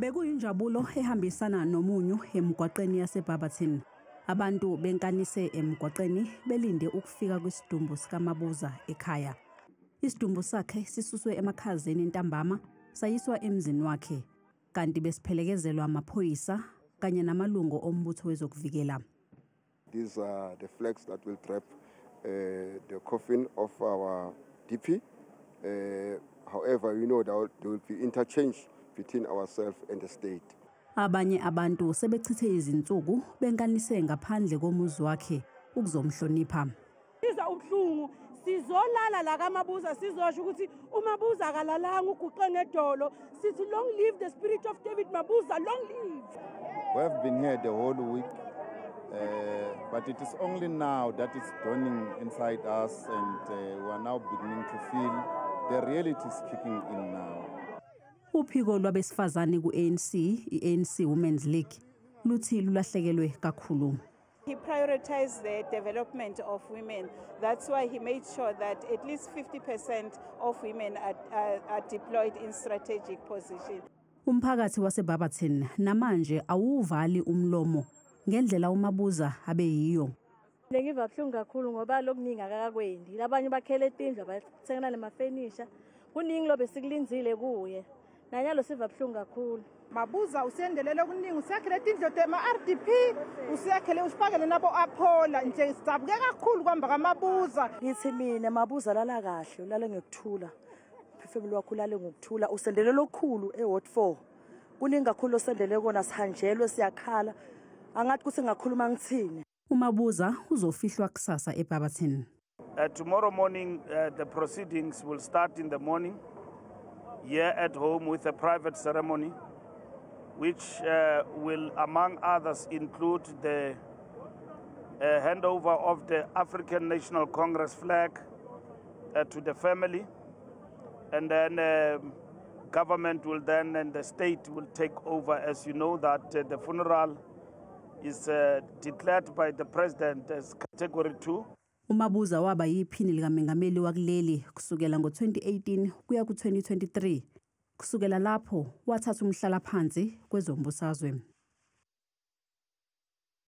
Bekuyinjabulo ehambisana nomunyu emgwaqeni yaseBarberton. Abantu benkanise emgwaqeni belinde ukufika kwesidumbu sikaMabuza ekhaya. Isidumbu sakhe sisuswe emakhazeni ntambama sayiswa emzini wakhe, kanti besiphelekezelwa amaphoyisa kanye namalungu ombutho wezokuvikela. These are the flags that will trap the coffin of our DP. However, we know that there will be interchange between ourselves and the state. Abanye abantu sebechithe izinsuku benkanise ngaphandle komuzi wakhe ukuzomhlonipha. Sizwa ubuhlungu, sizolala la kaMabuza, sizosho ukuthi uMabuza akalalanga, uguqe ngedolo. Sithi long live the spirit of David Mabuza, long live. We have been here the whole week, but it is only now that it's dawning inside us, and we are now beginning to feel the reality is kicking in now. Uphiko lwabesifazane ku-ANC, i-ANC Women's League, luthi lulahlekelwe kakhulu. He prioritized the development of women. That's why he made sure that at least 50% of women are deployed in strategic positions. Umphakathi waseBarberton namanje awuvali umlomo ngendlela uMabuza abeyiyo. Ngiva buhlungu kakhulu ngoba lokuningi akakakwendi. Labanye bakhele tindlu, bathengana nemafenisha. Kuningi lobe sikulindzile kuye. Nanyalo siva buhlungu kakhulu. Mabuza usendelele okuningi, usiyakhele tindlu tema-RDP, usiyakhele, usifakele nabo Apollo nje, sidabuke kakhulu kwamba kaMabuza. Ngithi mina Mabuza lala kahle, ulale ngekuthula. Umphefumulo wakho ulale ngokuthula, usendelele okukhulu eWard 4. Kuningi kakhulu osendele kona, sihanjelwe, siyakhala. Angathi kuthi ngakhuluma ngithini. UMabuza uzofihlwa kusasa eBarberton. Tomorrow morning, the proceedings will start in the morning here at home with a private ceremony, which will, among others, include the handover of the African National Congress flag to the family, and then government will then, and the state will take over. As you know, that the funeral is declared by the president as category 2. UMabuza waba yiphini likamengameli wakuleli kusukela ngo-2018 kuya ku-2023. Kusukela lapho wathatha umhlalaphansi kwezombusazwe.